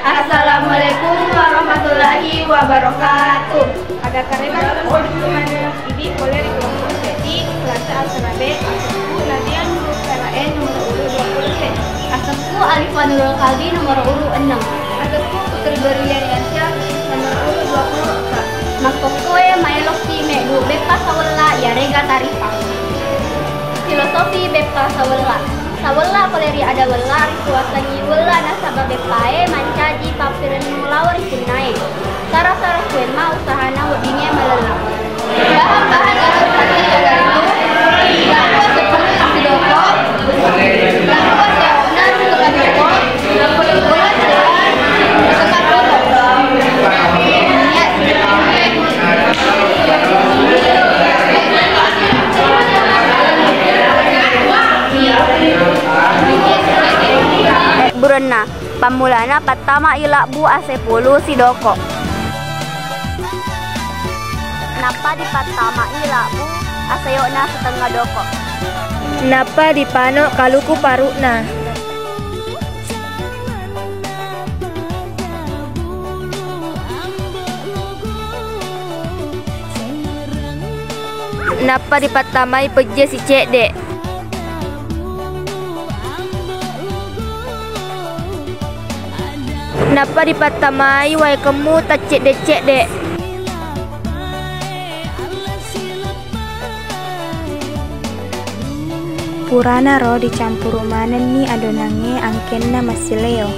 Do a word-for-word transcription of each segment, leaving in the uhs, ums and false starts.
Assalamualaikum warahmatullahi wabarakatuh. Aga kareba idi pole ri kelompok seddi, kelas A serabe, asengku Nadia Nurul Karaen nomor urut dua puluh seddi. Asengku Alif Nurul Kalbi nomor urut enam. Asengku Putri Berlian Yansyah nomor urut dua puluh empat. Makkokkoe maelokki mebbu beppa sawella yarega taripang. Filosofi beppa sawella. Sawella pole ri ada wella rikuasangi wella nasaba beppae mancaji pappirennu lao ri punnae. Sara-sara kuemma usahana weddingnge malella. Bahan-bahan yang terjadi yaitu, Burenna, pammulana pattamai labbu asepulu sidoko. Nappa dipattamai labbu aseyo'na setengnga doko. Nappa dipano kaluku paru'na. Nappa dipattamai pejje sicedde. Nappa dipattamai wae kemmu taccedde-cedde. Purana ro dicampuru manenni adonangnge angkenna massileo.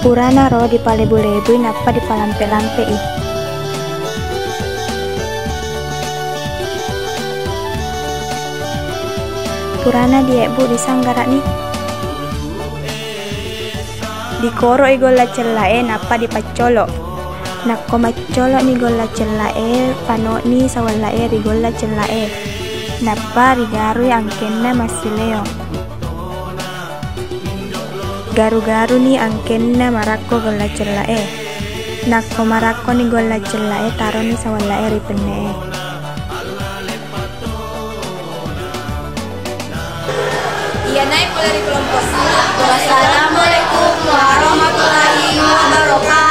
Purana ro dipalebu-lebui nappa dipalampe-lampei. Purana diebbu disanggara'ni. Dikoro'i golla cellae nappa dipaccolo. Nakko maccolo'ni golla cellae, pano'ni sawellae ri golla cellae. Nappa rigarui angkenna massileo. Garu-garuni angkenna marakko golla cellae. Nakko marakkoni golla cellae, taroni sawellae ri penne'e. Iyanae pole ri kelompok sala. Wassalamualaikum warahmatullahi wabarakatuh.